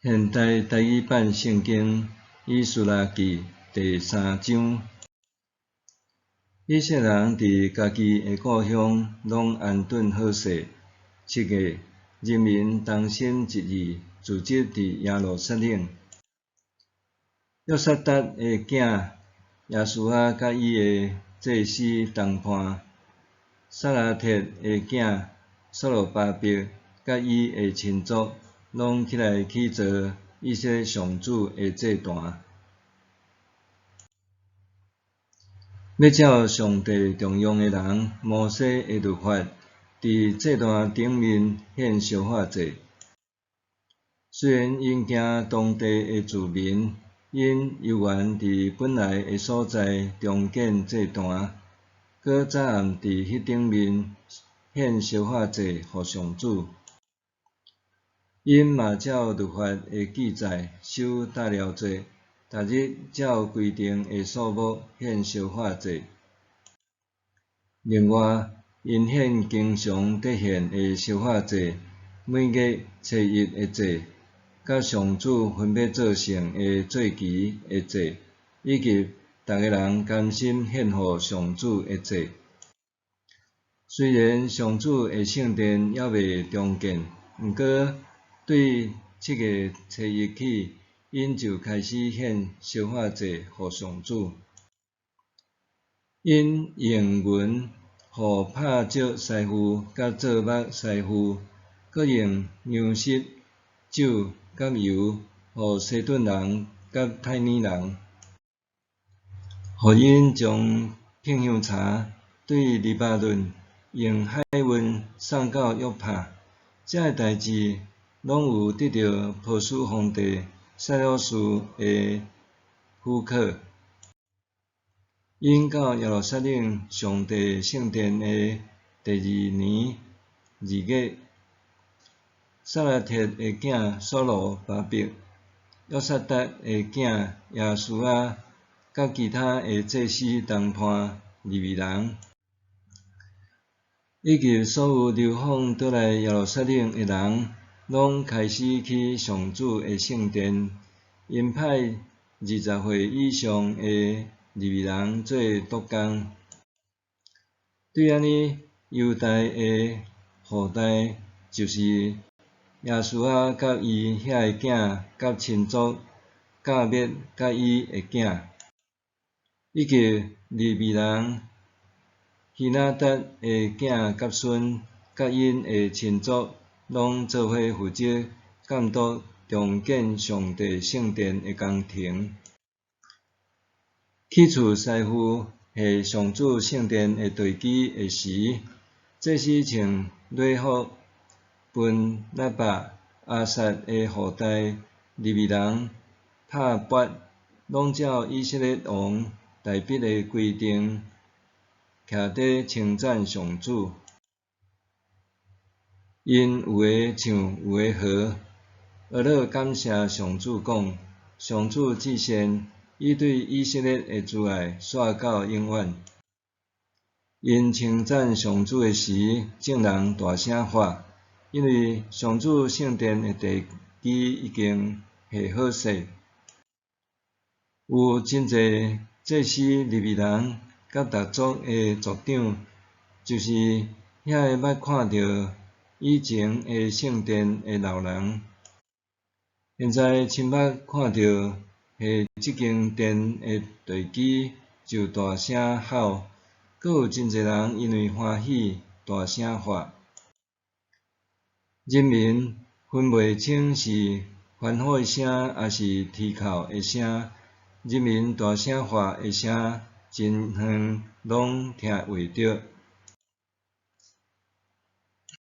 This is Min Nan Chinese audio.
現代台語版聖經以斯拉記第三章。以色列人佇家己的故鄉攏安頓好勢。7月，人民同心一意，聚集佇耶路撒冷。約薩達的囝耶書亞佮伊的祭司同伴，撒拉鐵的囝所羅巴伯佮伊的親族，攏起來起造以色列上主的祭壇，欲照上帝重用的人摩西的律法，佇祭壇頂面獻燒化祭。雖然𪜶驚當地的住民，𪜶猶原佇本來的所在重建祭壇，閣早暗佇彼頂面獻燒化祭予上主。𪜶嘛照律法的記載守大寮節，逐日照規定的數目獻燒化祭。另外，𪜶獻經常咧獻的燒化祭，每月初一的祭，佮上主分欲做聖的節期的祭，以及逐个人甘心獻予上主的祭。雖然上主的聖殿猶未重建，毋過對7月初一起，𪜶就開始獻燒化祭予上主。𪜶用銀予拍石師傅佮做木師傅，閣用糧食、酒佮油予西頓人佮泰爾人，予𪜶將噴香柴對黎巴嫩用海運送到約帕。這个代誌攏有得著波斯皇帝賽魯士的許可。𪜶到耶路撒冷上帝聖殿的第二年2月，撒拉鐵的囝所羅巴伯、約薩達的囝耶書亞，佮其他的祭司同伴利未人，以及所有流放倒來耶路撒冷的人，攏開始起上主的聖殿。𪜶派20歲以上的利未人做督工。對按呢，猶大的後代就是耶書亞佮伊遐个囝佮親族，甲滅佮伊的囝，以及利未人希拿達的囝佮孫佮𪜶的親族，攏做伙負責監督重建上帝聖殿的工程。起厝師傅下上主聖殿的地基的時，祭司穿禮服，分喇叭、亞薩的後代利未人拍鈸，攏照以色列王大衛的規定，徛佇稱讚上主。𪜶有的唱，有的和，呵咾感謝上主講：上主至善，伊對以色列的慈愛紲到永遠。𪜶稱讚上主的時，眾人大聲喊，因為上主聖殿的地基已經下好勢。有真濟祭司利未人佮逐族的族長，就是遐个捌看著以前的聖殿的老人，現在親目看著下這間殿的地基，就大聲吼，閣有真濟人因為歡喜大聲喊。人民分袂清是歡呼的聲，抑是啼哭的聲。人民大聲喊的聲，真遠攏聽會著。